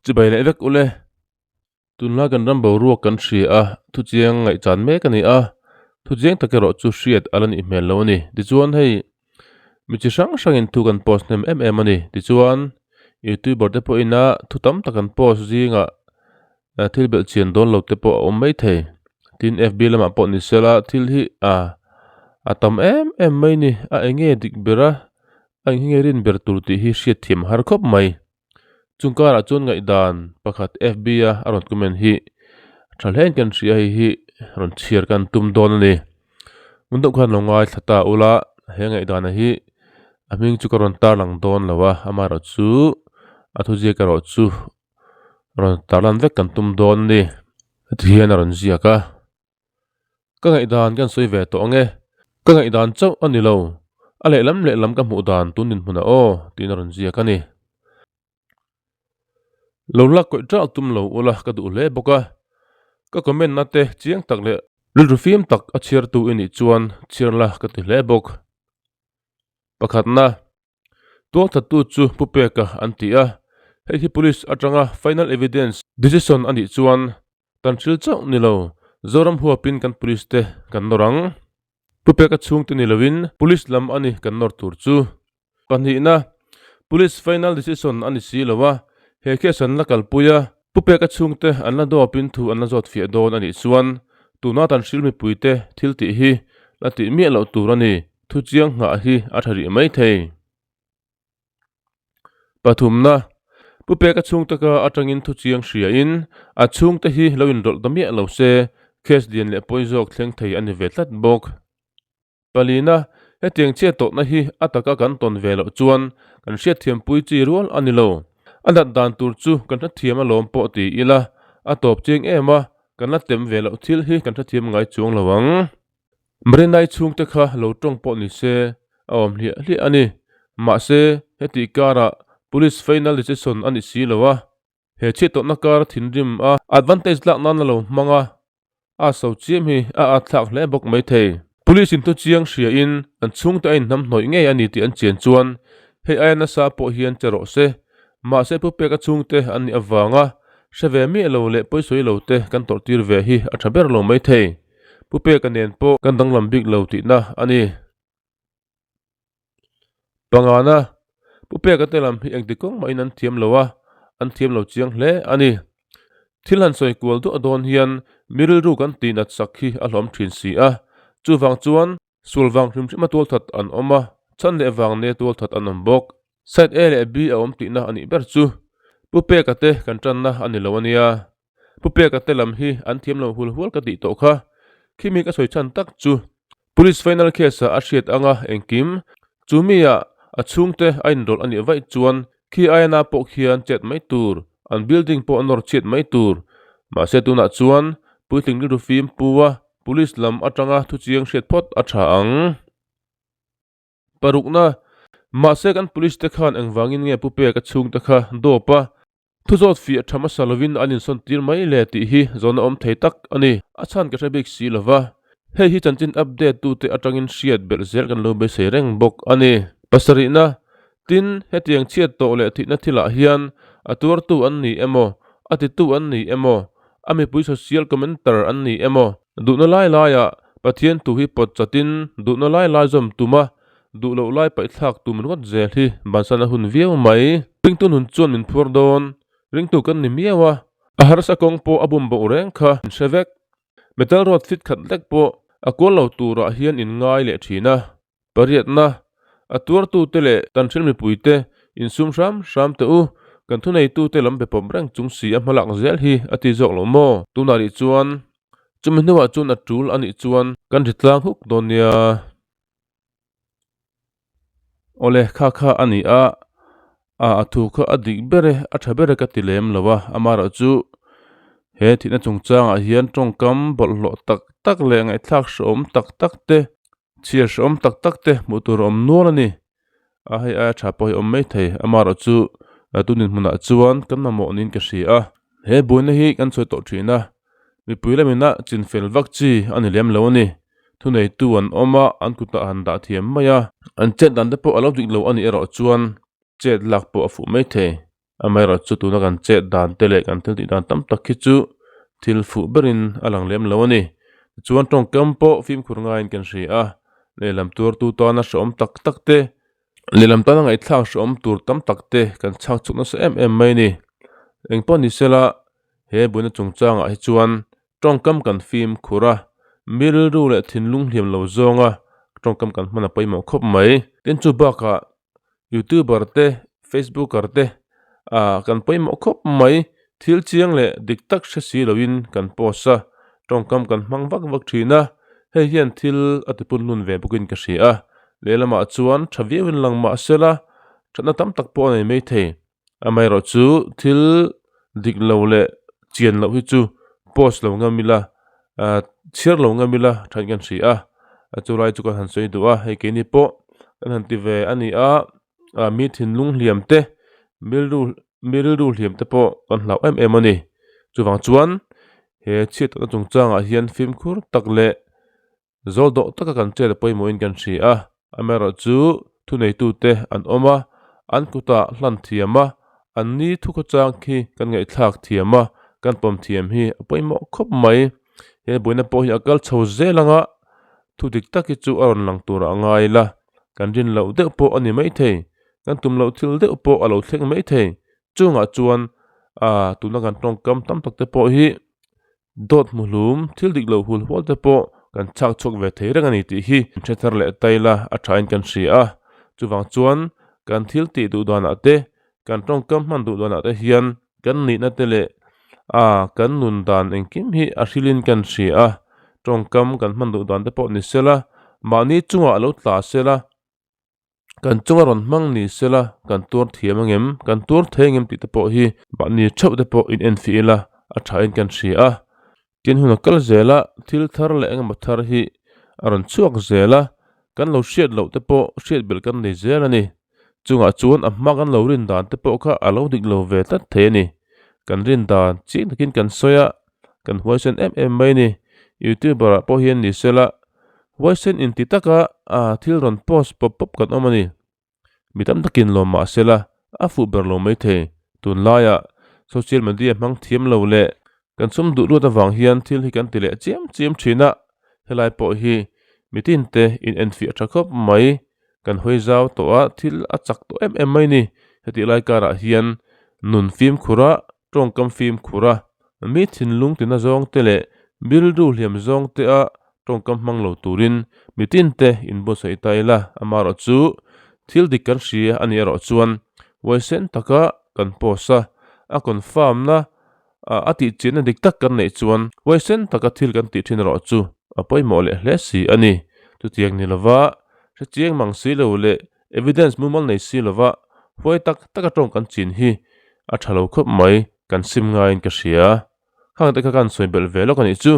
Chibai leh vek ule. Tunlai kan ram boruak kan hria a, thuchiang ngaihchan mek a ni a, thuchiang tak erawh chu hriat a la nih hmel lo a ni. Tichuan hei mi chi hrang hrangin thu kan post hnem em em a ni. Tichuan youtuber te pawhin a thu tam tak an post zingah thil belh chian dawn lo te pawh a awm mai thei. Tin FB lamah pawh ni sela thil hi a a tam em em mai ni. A eng nge dik ber a, a eng nge rin ber tur tih hi hriat thiam a har khawp mai. Chung karah chuan ngaihdan pakhat FB a a rawn comment hi tha hlein kan hria hei hi rawn chhiar kan tum dawn a ni. Ngun deuh khan lo ngaithla ta ula he ngaihdana hi a hming chu ka rawn tarlang dawn lo a amaherawhchu a thuziak erawh chu rawn tarlan vek kan tum dawn a ni. Heti hian a rawn ziak a. Ka ngaihdan kan sawi ve tawh ang e. Ka ngaihdan chauh a ni lo. A lehlam lehlam ka hmuh dan tun dinhmunah aw tiin a rawn ziak a ni. Lo lak kawih ṭalh tum lo ula ka duh hle bawk a. Ka comment na te chiang tak leh rilru fim tak a chhiartu i nih chuan chhiar la ka ti hle bawk. Pakhatna. Tualthattu chu Pu Peka an ti a, hei hi police atanga final evidence decision a nih chuan kan hril chauh ni lo, Zoram huapin kan police te kan nawr ang. Pu Peka chhungte ni loin police lam a ni kan nawr tur chu. Pahnihna, police final decision a ni si lo a, he case an la kalpui a, Pu Peka chhungte an la dawpin thu an la zawt fiah dawn a nih chuan tuna tan hril mipuite thil tih hi la tih miah loh tur a ni. Thu chiang nghah hi a tha rih mai thei. Pathumna, Pu Peka chhungte ka atangin thu chiang hriain a chhungte hi lo inrawlh ta miah lo se, case lian leh pawi zawk thleng thei a ni ve tlat bawk. Palina, Hetiang chhiat tawhna hi a taka kan tawn ve loh chuan kan hriatthiampui chi rual a ni lo. A nat dan tur chu kan hrethiam alawm pawh ti ila, a tawp chiang em a, kan la tem ve loh thil hi kan hrethiam ngai chuang lo ang. Marinai chhungte kha lo tawng pawh ni se a awm hliah hliah a ni. Mahse, hetih karah Police final decision a ni si lo a, he chhiat tawhna kar thinrim a advantage lak nan a lo hmang a, a so chiam hi a at thlak hle bawk mai thei. Police in thu chiang hria in an chhungte a inhnamhnawih ngei a ni tih an chian chuan hei aia nasa pawh hian che rawh se. Mahse Pu Peka chhungte an nih avanga hre ve miah lo leh pawisawi lo te kan tawrh tir ve hi a tha ber lo mai thei. Pu Peka nen pawh kan danglam bik lo tihna a ni. Pangana, Pu Peka te lam hi engti kawng mahin an thiam lo a, an thiam lo chiang hle a ni. Thil han sawi kual duah dawn hian mi rilru kan tihnat sak hi a hlawm thin si a, chuvang chuan sual vang hrim hrima tualthat an awm a, chhan leh vang nia tualthat an awm bawk. Side A leh B a awm tihna a nih ber chu. Pu Peka te kan tanna a ni lo a nia. Pu Peka te lam hi an thiam lo hul hual ka tih tawh kha. Khimi ka sawi chhan tak chu Police final case ah a hriat anga engkim chu mi ah a chhungte a inrawlh a nih vaih chuan khi aia pawh khian chet mai tur, an building pawh a nawr chhiat mai tur. Mahse tunah chuan puitling rilru fim pu a Police lam atanga thuchiang hriat phawt a tha ang. Parukna, Mahse kan Police te khan engvangin nge Pu Peka chhungte kha dawp a, Thu zawt fiah tha hmasa lovin an insawn tir mai le tih hi zawhna awm thei tak a ni. A chhan ka hre bik si lova, hei hi chanchin update tute atangin hriat belh zel kan lo beisei reng bawk a ni. Pasarihna, Tin, hetiang chhiat tawh leh thihna thilah hian a tuartu an ni emaw, a titu an ni emaw, a mipui social commenter an ni emaw, duhna lai laiah Pathian thu hi pawt chatin duhna lai lai zawm tuma Duh loh lai paihthlak tum ringawt zel hi bansan a hun viau mai. Ringtu nun chuan min phuar dawn. Ringtu kan ni miau a. A harsa kawng pawh a bum boh reng kha min hre vek. Metal rod fit khat lek pawh a kual lo turah hian in ngai leh thin a. Pariatna, a tuartute leh kan hrilh mipuite insum hram hram teh u. Kan thuneitute lam be pawp reng chung si a hmalak zel hi a ti zawk lo maw? Tunah rih chuan chumi hnuah chuan a tul a nih chuan kan ri tlang huk dawn nia. Awle kha kha a ni a, a a thu kha a dik ber e, a tha ber e ka ti lem lo a, amaherawh chu he thihna chungchangah hian tawngkam bawlhhlawh tak tak leh ngaihthlak hrehawm tak tak te, chhiar hrehawm tak tak te hmuh tur a awm nual a ni. A hei aia tha pawh hi a awm mai thei, amaherawh chu tun dinhmunah chuan kan mamawh niin ka hria a, he buaina hi kan sawi tawh thin a, mipui lamina chinfel vak chi a ni lem lo a ni. Thuneitu an awm a, an kutah han dah thiam mai a. An chet dan te pawh a lo dik lo a nih erawh chuan chet lak pawh a fuh mai thei. Amaherawhchu tuna kan chet dan te leh kan thil tih dan tam tak hi chu thil fuh berin a lang lem lo a ni. Tichuan tawngkam pawh fimkhur ngaiin kan hria a, lehlam tuartu tana hrehawm tak tak te, lehlam tana ngaihthlak hrehawm tur tam tak te kan chhak chhuk nasa em em mai a ni. Engpawh ni sela he buaina chungchangah hi chuan tawngkam kan fimkhur a, mi rilru leh thinlung hliam lo zawnga tawngkam kan hman a pawimawh khawp mai. Tin chu bakah youtuber te facebooker te ah kan pawimawh khawp mai thil chiang leh dik tak hre si loin kan post a tawngkam kan hmang vak vak thin a hei hian thil a ti punlun ve bawkin ka hria a lehlamah chuan tha viauin lang mah sela thatna tam tak pawh a nei maithei amaherawhchu thil dik lo leh chian loh hi chu post lo ngam ila ah chhiar lo ngam ila that kan hria a chu lai chu kan han sawi duh a hei keini pawh kan han ti ve a ni a ah mi thinlung hliam te milru mi rilru hliam te pawh kan hlauh em em a ni chuvang chuan he chhiat tawhna chungchangah hian fimkhur tak leh Zawl dawh taka kan chet a pawimawhin kan hria a, amaherawhchu thuneitute an awm a, an kutah hlan thiam a, an ni thukhawchang khi kan ngaihthlak thiam a, kan pawm thiam hi a pawimawh khawp mai. He buaina pawh hi a kal chho zel anga thu dik tak hi chu a rawn lang turah a ngai la, kan rin loh deuh pawh a ni maithei, kan tum loh thil deuh pawh a lo thleng maithei. Chungah chuan ah tuna kan tawngkam tam tak te pawh hi Dawt hmuhlum, thil dik lo hul hual te pawh kan chhak chhuak ve thei reng a ni tih hi hre thar leh ta ila a thain kan hria a. Chuvang chuan kan thil tih duh danah te, kan tawngkam hman duh danah te hian kan nihna te leh a kan nun dan engkim hi a hrilhin kan hria a. Tawngkam kan hman duh dan te pawh ni sela, mahni chungah lo tla sela, Kan chunga rawn hmang ni sela kan tuar thiam angem, kan tuar thei angem tih te pawh hi mahni theuh te pawh in enfiah ila a thain kan hria a. Tin hun a kal zel a, thil thar leh engemaw thar hi a rawn chhuak zel a, kan lo hriat loh te pawh hriat belh kan nei zel a ni. Chungah chuan a hma kan lo rin dan te pawh kha a lo dik lo ve tlat thei a ni. Kan rin dan chiang takin kan sawi a, kan huaisen em em mai a ni. Youtuber ah pawh hian ni sela Huaisen inti taka a thil rawn post pawp pawp kan awm a ni. Mi tam takin lawm mah sela a fuh ber lo maithei. Tunlaiah social media hmang thiam lo leh kan sum duh luat avang hian thil hi kan ti leh chiam chiam thin a, helai pawh hi mitin te in enfiah tha khawp mai. Kan hawi zau tawh a, thil a chak tawh em em mai ni. Hetih lai karah hian nun fimkhur a, tawngkam fimkhur a, mi thinlung tina zawng te leh rilru hliam zawng te a tawngkam hmang lo turin mitin te inbuatsaih ta ila, amaherawhchu thil dik kan hria a nih erawh chuan huaisen taka kan post a, a confirm na a tih chianna dik tak kan neih chuan huaisen taka thil kan tih thin erawh chu a pawimawh leh hle si a ni. Chutiang ni lova hrechiang mang si lo leh Evidence mumal nei si lova huai tak taka tawng kan chin hi a tha lo khawp mai, kan sim ngaiin ka hria. Khang te kha kan sawi belh ve lawk a nih chu.